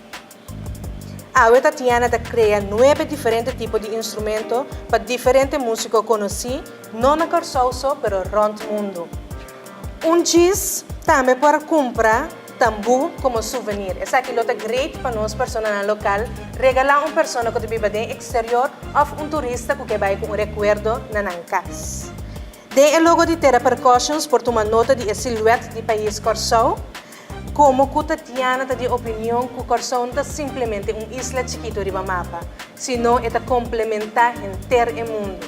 Awe Tatiana ta krea nuebe diferente tipo di instrumento pa diferente músiko konosí, no na Kòrsou so pero rònt mundu. Un djis tambe por kumpra tambú komo souvenir. Esaki lo ta great pa nos personanan lokal regalá un persona ku ta biba den eksterior òf un turista ku ke bai ku un rekuerdo na nan kas. Den e logo di Terra Percussions por tuma nota di e siluèt di pais Kòrsou. Komo ku Tatiana ta di opinion ku Kòrsou no ta simplemente un isla chikitu riba mapa, sino e ta komplementá henter e mundu.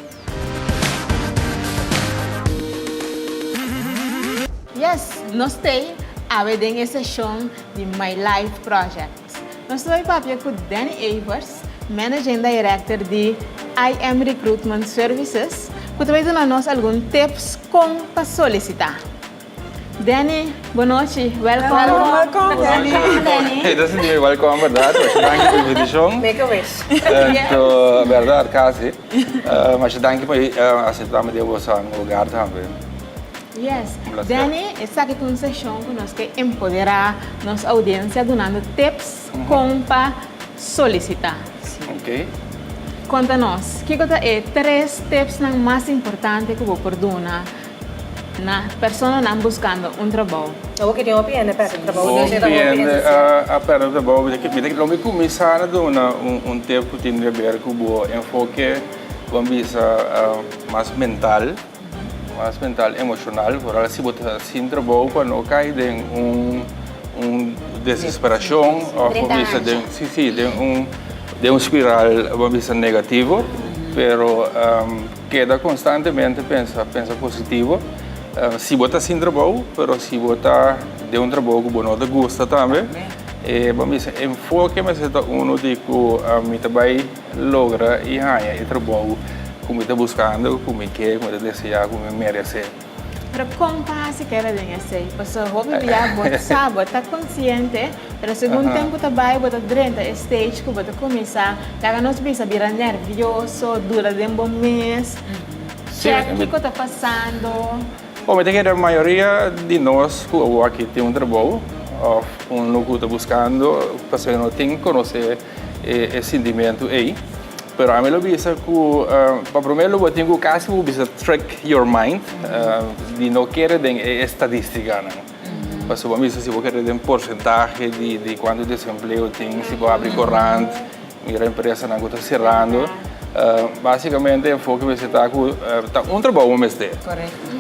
Yes, nos t'ei awe den e seshon di My Life Project. Nos ta bai papia ku Danny Evers, Managing Director di IM Recruitment Services, ku ta bai duna nos algun tips kon pa solisitá. Danny, bon nochi, welkom. Welkom, Danny. Hey, dat is niet welkom, bèrdat. Danki pa invitashon. Make a wish. Anto, bèrdat, kasi. Masha danki pa aseptá mi den boso hogar tambe. Yes. Danny, esaki ta un seshon ku nos ke empoderá nos oudiensia dunando tips kon pa solisitá. Ok. Konta nos, kiko ta e tres tipsnan mas importante ku bo por duna na personanan buskando un trabou? Awor ki tin hopi hende a pèrdè trabou, Hopi hende a pèrdè trabou. Mi ta lo mi kuminsá na duna un tip ku tin di haber ku bo enfoke, bo a bisa, mas mental, mas mental emoshonal. Foral si bo ta sin trabou pa no kai den un un desesperashon òf bo bisa den, si si, den un den un spiral bo a bisa negativo. Pero Keda konstantemente pensa, pensa positivo. Si bo ta sin trabou, pero si bo ta den un trabou ku bo no ta gusta tambe, e bo mester enfoke mester ta unu di ku mi ta bai logra i haña e trabou ku mi ta buskando, ku mi ke, ku mi ta deseá, ku mi meresé. Pero kon pa hasi keda den esei? Pasobra hopi bia bo sa, bo ta konsiente, pero segun tempu ta bai bo ta drenta e stage ku bo ta kuminsá laga nos bisa bira nèrvioso, dura den bo mes, chèk kiko ta pasando. Bon, mi ta kere mayoria di nos ku awor aki tin un trabou òf unu ku ta buskando pasobra no tin konosé e sintimentu ei. Pero ami lo bisa ku pa promé lo bo tin ku kasi bo bisa trick your mind di no kere den e estadístikanan. Pasobra bo a bisa si bo kere den porsentahe di kuantu desempleo tin, si bo abri korant, mira empresanan ku ta serando. Básikamente enfoke mester ta ku ta un trabou bo mester.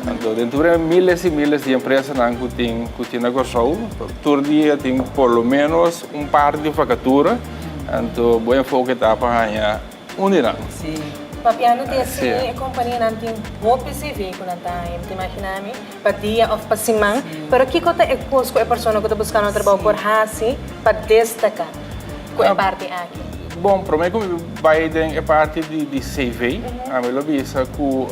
Anto den tur e miles i miles di empresanan ku tin ku tin na Kòrsou, tur dia tin por lo ménos un par di vakatura. Anto bo enfoke ta pa haña un di nan. Sí. Papiando di así, e kompanianan tin hopi CV ku nan ta haña. Mi ta imaginá mi pa dia òf pa siman. Pero kiko ta e kos ku e persona ku ta buskando un trabou por hasi pa destaká ku e parti aki? Bon, promé ku mi bai den e parti di CV, ami lo bisa ku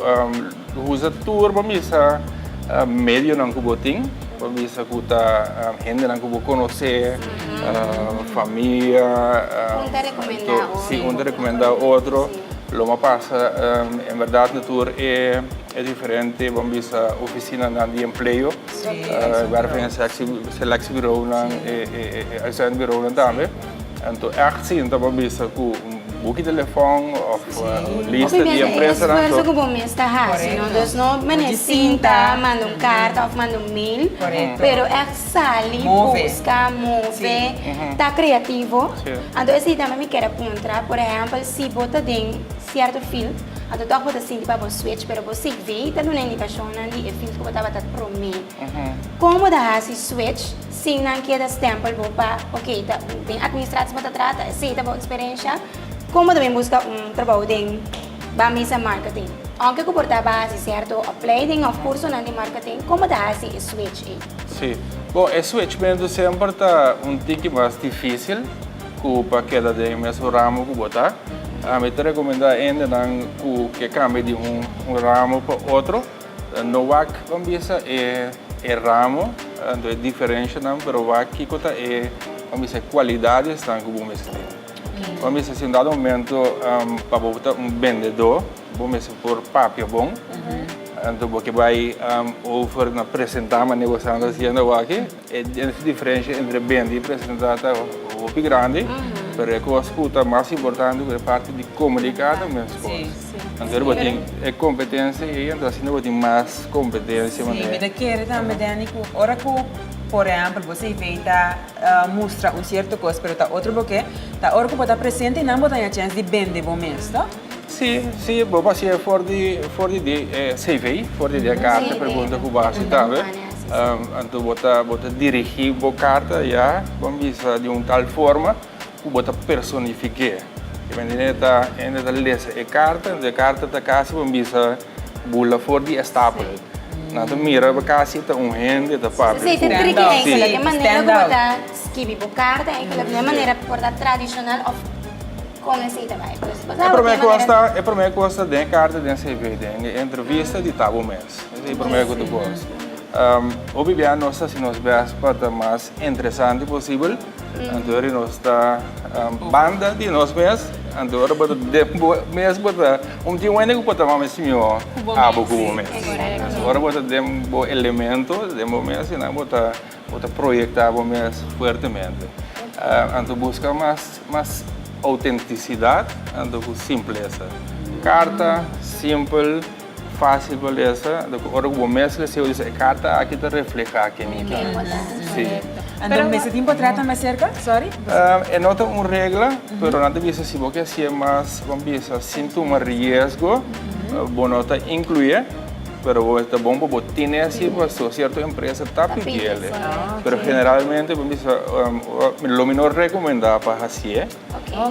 usa tur pa misa medionan ku bo tin. Bo bisa ku ta hendenan ku bo konosé, famia. Un ta rekomendá otro. Sí, un ta rekomendá otro. Lo a pasa en bèrdat na tur e diferente, bo bisa, ofisinanan di empleo. Werving en selectiebureaunan, e uitzendbureaunan tambe. Anto ègt sinta bo bisa ku un buki telefòn òf lista di empresanan. Hopi bes e esfuerso ku bo mes ta hasi, no? Dus no manera sinta, manda un karta òf manda un mail, pero ègt sali, buska, move, ta kreativo. Anto esei tambe mi kier a puntra, por ehèmpel si bo ta den sierto field, anto tòg bo ta sinti pa bo switch, pero bo CV ta duna indikashonnan di e field ku bo tabata promé. Kon bo ta hasi switch? Sin nan keda stempel bo pa ok ta den administratie bo ta trata esey ta bo experiencia con bo ta bin busca un trabou den ban bisa marketing aunke cu por ta ba haci cierto opleiding of cursonan di marketing con bo ta haci e switch ey? Si, bon e switchmento semper ta un tiki mas dificil cu pa keda den e mesun ramo cu bo ta. Ami ta recomenda hendenan cu ke cambia di un ramo pa otro No wak ban bisa e e ramo, anto e diferenshanan, pero wak kiko ta e, ban bisa e kualidadesnan ku bo mester tin. Bo mester si un dado momento pa bo ta un bendedó, bo mester por papia bon. Anto bo ke bai over na presentá manera bo esnan ta hasiendo awaki. E diferensha entre bende i presentá ta hopi grandi, pero e kos ku ta mas importante ku e parti di komuniká ta meskos. Anto bo tin e kompetensia ei, anto asina bo tin mas kompetensia Sí, mi ta kere tambe Danny ku ora ku por ehèmpel bo CV ta mustra un sierto kos pero ta otro bo ke, ta ora ku bo ta presente nan bo ta haña chèns di bende bo mes, to? Sí, sí, bo por hasié for di for di di e CV, for di di e karta pregunta ku bo hasi tambe. Anto bo ta bo ta dirigí bo karta ya, bo bisa di un tal forma ku bo ta personifik'é. E manera ta hende ta lesa e karta, anto e karta ta kasi bo bisa bula for di e stapel. Nan ta mira bo kasi ta un hende ta papia ku. Sí, Ta tricky eigenlijk. E manera ku bo ta skibi bo karta eigenlijk no e manera por ta tradishonal òf kon esei ta bai. Pues bo E promé kos ta, e promé kos ta den e karta, den CV, den e entrevista di ta bo mes. Esei e promé ku ta kos. Hopi bia nos ta hasi nos bèst pa ta mas interesante posibel. Anto ora nos ta banda di nos mes, anto ora bo ta den bo mes bo ta, un tin wende ku por ta mas mihó abo ku bo mes. Ora bo ta den bo elemento, den bo mes, asina bo ta bo ta proyektá bo mes fuertemente. Anto buska mas mas outentisidat anto ku simplesa. Karta simpel. Fácil pa lesa, anto ku ora ku bo mes lesa bo bisa e karta aki ta reflehá ken mi ta. Sí. Anto mester tin potrèt tambe serka? Sorry. E no ta un regla, pero nan ta bisa si bo ke hasié mas, bo bisa sin tuma riesgo, bo no ta inkluié, pero bo ta bon pa bo tene así pasobra sierto empresa ta pidiel. Pero generalmente bo bisa lo mi no rekomendá pa hasié,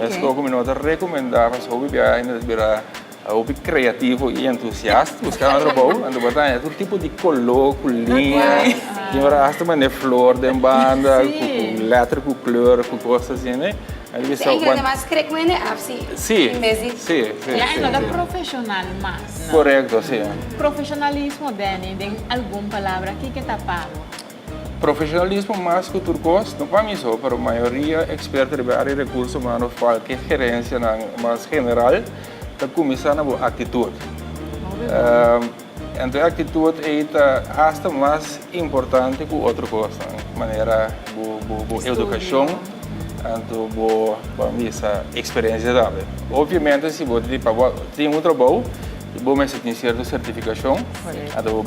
meskos ku mi no ta rekomendá pasobra hopi biaha hende ta bira Hopi creativo y entusiasta buscando trabou, anto bo ta haña tur tipo di color cu liña, tin ora hasta mane flor den banda, cu letter cu kleur, cu cos asina. Sí, eigenlijk mas krek mende af si, en bes di. Sí, sí, Ya e no ta profesional mas. Correcto, sí. Profesionalismo, Danny, den algun palabra, kiko ta pa bo? Profesionalismo mas ku tur kos, no pa mi so, pero mayoria eksperto riba e área di rekurso humano òf kualke gerensianan mas general ta kuminsá na bo aktitut. Anto e aktitut ei ta asta mas importante ku otro kosnan, manera bo edukashon anto bo bisa eksperensia tambe. Obviamente si bo tin un trabou Bo mester tin sierto sertifikashon, anto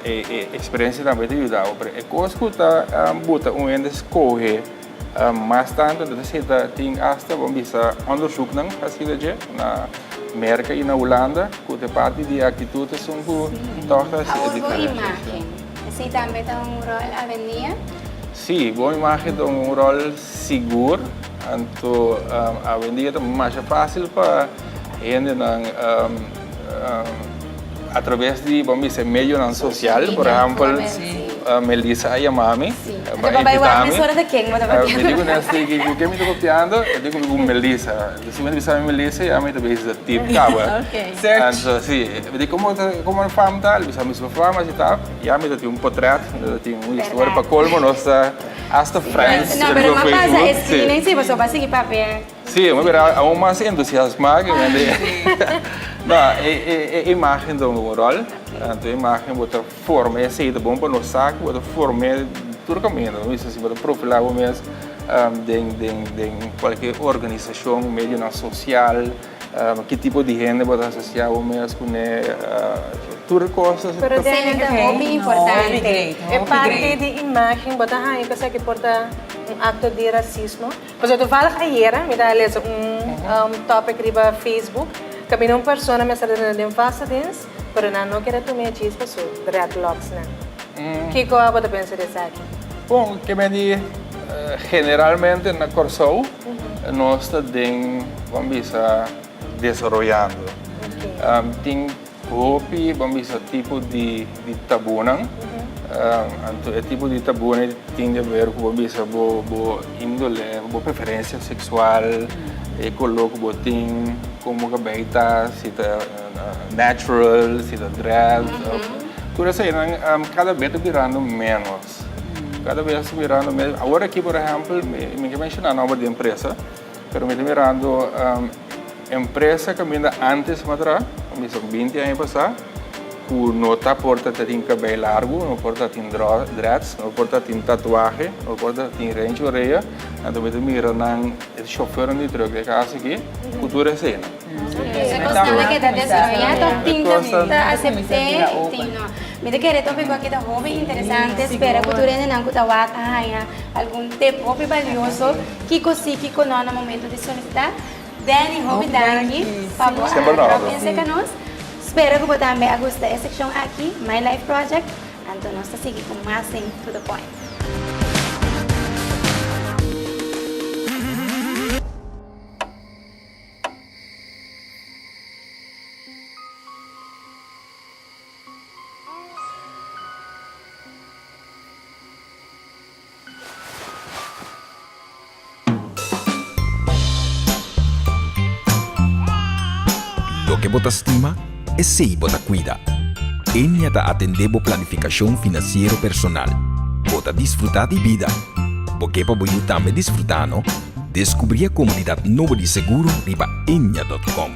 e eksperensia tambe ta yuda bo. Pero e kos ku ta buta un hende skohe mas tantu, ta si ta tin asta bo bisa onderzoeknan hasi di dje na Merka i na Hulanda ku ta parti di e aktitut esun ku tòg ta hasi e diferensia. Awor bo imágen, esei tambe ta un ròl awendia? Sí, bo imágen ta un ròl sigur. Anto awendia ta masha fásil pa hendenan atraves di bo bisa medionan sosial, por ehèmpel Melissa a yama mi pa invitá mi. Mi di ku Nesty ku ken mi ta papiando? E di ku mi ku Melissa. Si mi ta bisa mi Melissa ya mi ta bisa tip kaba. Anto si, mi di komo komo e fam ta? El bisa mi su fam asi ta. Ya mi ta tin un potrèt, mi ta tin un historia pa kolmo nos ta. Hasta friends No, pero m'a pasa e screening si, pasobra bo a sigui papia. Sí, mi bira aun mas entusiasmá ke mende. No, e imagen ta un ròl. Anto e imagen bo ta forma esei ta bon pa nos sa ku bo ta form'é tur kaminda. Bo bisa si bo ta profilá bo mes den den den kualke organisashon, medionan sosial. Ki tipo di hende bo ta asocia bo mes cune? Tur cos ta. Pero den ta hopi importante. E parti di imagen bo ta haña cu esaki por ta un acto di racismo? Pasobra toevallig ayera mi ta lesa un topic riba Facebook caminda un persona mester a den vaste dienst pero nan no kier a tuma e djis pa su dreadlocks nan. Kico abo ta pensa di esaki? Bon, ke men di generalmente na Kòrsou nos ta den, ban bisa, desaroyando. Tin hopi, ban bisa, tipo di tabunan. Anto e tipo di tabunan tin di haber ku, ban bisa, bo índole, bo preferensia seksual, e koló ku bo tin, kon bo kabei ta, si ta natural, si ta dread. Tur eseinan kada bes ta birando ménos. Kada bes ta birando ménos. Awor aki, por ehèmpel, mi ke menshoná nòmber di empresa. Pero mi ta mirando empresa kaminda antes mi a traha, mi bisa 20 aña pasá, ku no ta por ta tin kabei largu, no por ta tin dreads, no por ta tin tatuahe, no por ta tin renchi orea, anto mi ta mira nan e shofèrnan di trùk di e kas aki ku tur eseinan. E kosnan a keda desaroyá tòg tin ta asept'é i tin no. Mi ta kere tópiko aki ta hopi interesante, spera ku tur hendenan ku ta wak a haña algun tip hopi balioso kiko si kiko no na momento di solisitá. Danny hopi danki pa bo a drop in serka nos. Spera ku bo tambe a gusta e sekshon aki, My Life Project, anto nos ta sigui ku mas den To The Point. Loke bo ta stima, esei bo ta kuida. Enia ta atendé bo planifikashon finansiero personal. Bo ta disfrutá di bida. Bo ke pa bo yu tambe disfrutá, no? Deskubrí e komodidat nobo di seguro riba enia dòt kòm.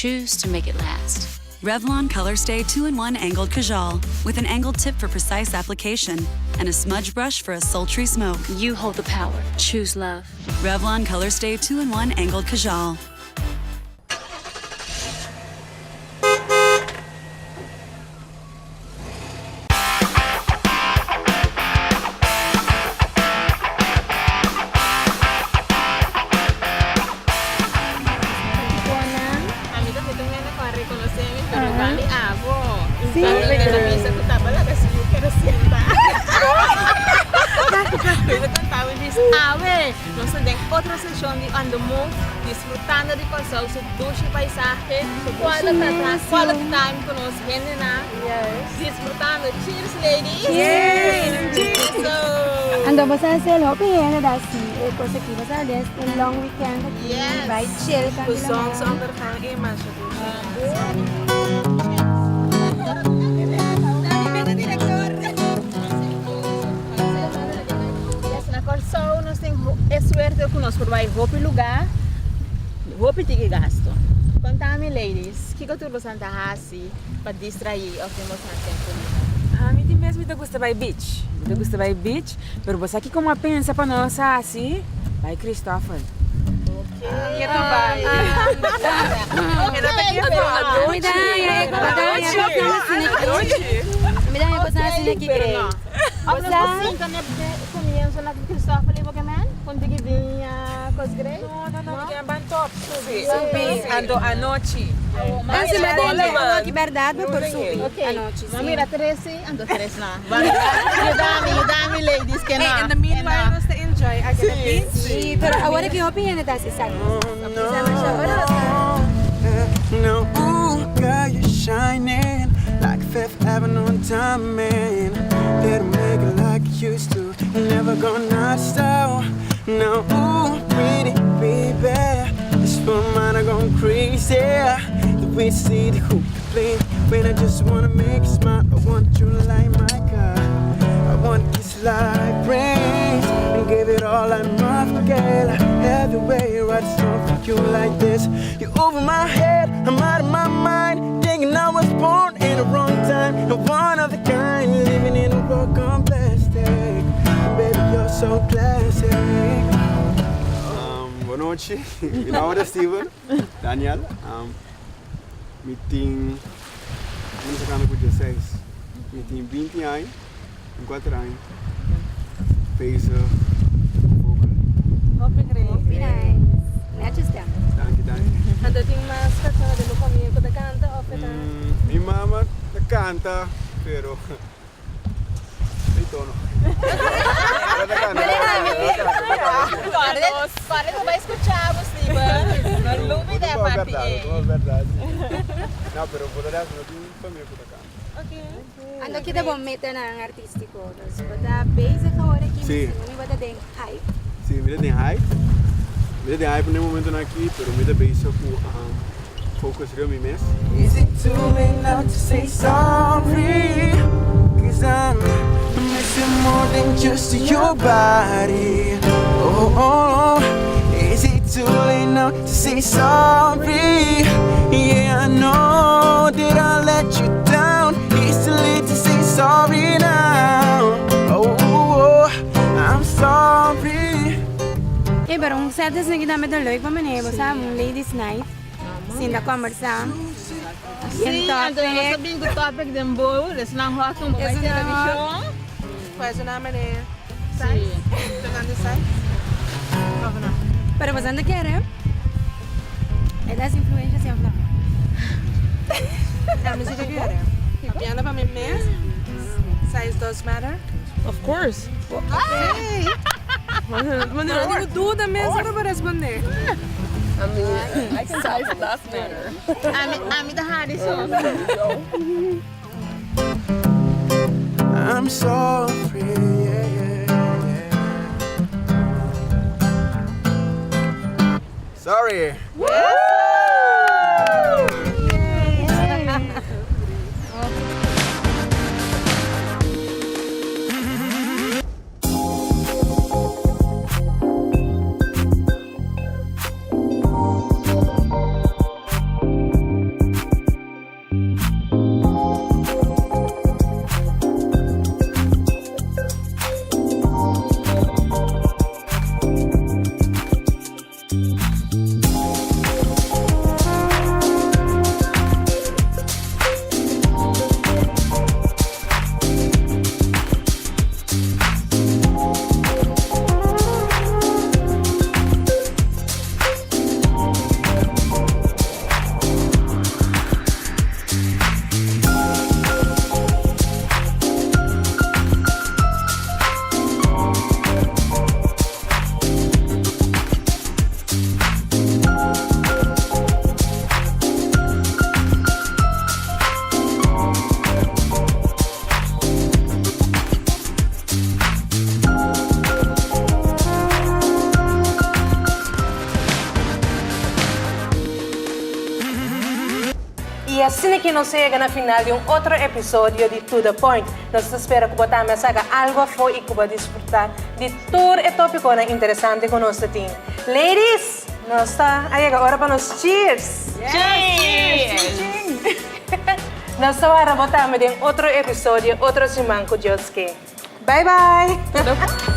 Choose to make it last. Revlon ColorStay 2-in-1 Angled Kajal with an angled tip for precise application and a smudge brush for a sultry smoke. You hold the power. Choose love. Revlon ColorStay 2-in-1 Angled Kajal. Ami ta mete un hende cu a reconoce mi, pero igual mi abo. Sí. Mi ta bisa cu taba laga su yu keda sinta. Mi ta conta mi bisa, awe nos ta den otro sesion di On The Move, disfrutando di Kòrsou su dushi paisahe, quality quality time cu nos hendenan, disfrutando. Cheers ladies! Cheers! Cheers! Anto bo sa hacer hopi hende ta haci e cos aki, bo sa des un long weekend aki, bai chill Cu zonsondergang y masha dushi. Yes, na Kòrsou nos tin e suerte ku nos por bai hopi lugá, hopi tiki gasto. Konta mi ladies, kiko tur boso ta hasi pa distraí òf den boso tempu liber? Ami tin bes mi ta gusta bai beach, mi ta gusta bai beach, pero bo sa kiko mi a pensa pa nos hasi? Bai Christoffel. Keto bai. Mi ta haña e kosnan asina ki krei. Of nos por sinta na comienzo na Christoffel y Bokeman? Con tiki biña, cos grey? No, no, no, mi kier ban top, subi. Subi, ando anochi. Ansi ma den ke awor ki berdad bo por subi anochi, si. Ma mira tres si, anto tres no. Yuda mi, yuda mi ladies ke no. Hey, in the meanwhile nos ta enjoy aki na beach. Si, pero awor ki hopi hende ta hasi esaki. Bon nochi, mi nomber ta Steven Daniel, mi tin, mi ta sacando cu dieseis, mi tin binti aña. Un kuater aña bezig ku vocal. Hopi great. Hopi nice. Netjes stem. Danki, danki. Anto tin mas persona den bo famia ku ta kanta of e ta? Mi mama ta kanta pero mi tono. Kòrda ku bai skucha bo, Steven. No lubida e parti ei. No, pero por lo no tin famia ku ta kanta. Anto kita bo metanan artístiko? Dus bo ta bezig awor aki, Sí. mi bo ta den hype. Sí, mi ta den hype. Mi ta den hype na e momentonan aki, pero mi ta bezig ku focus riba mi mes. Is it too late now to say sorry? Cause I'm missing more than just your body. Oh, oh, oh. Is it too late now to say sorry? Yeah, I know that I let you down. It's too late to say sorry now. Oh, oh, oh. I'm sorry. Ey, pero un set esaki tambe ta leuk pa manera bo sa, un ladies night. Sinta combersa. Sí, anto nos ta bin ku topic den bowl, esnan hòt un bai televishon. Cual su naam meneer? Size? Tocando size? Of no? Pero boso no kere e ta influencia si of no? Ami si ta kere. Papiando pa mi mes, size does matter. Of course. Hey! No tin duda mes ora pa responde. I mean, size does matter. Ami ta hari so. I'm sorry, yeah, yeah, yeah. Sorry. Y asina cu nos yega na final di un otro episodio di To The Point. Nos ta spera cu bo tambe a saca algo afo y cu bo a disfruta di tur e topiconan interesante cu nos ta tin. Ladies, nos ta a yega ora pa nos cheers! Cheers! Nos ta wara bo tambe den otro episodio otro siman cu Dios ke. Bye bye!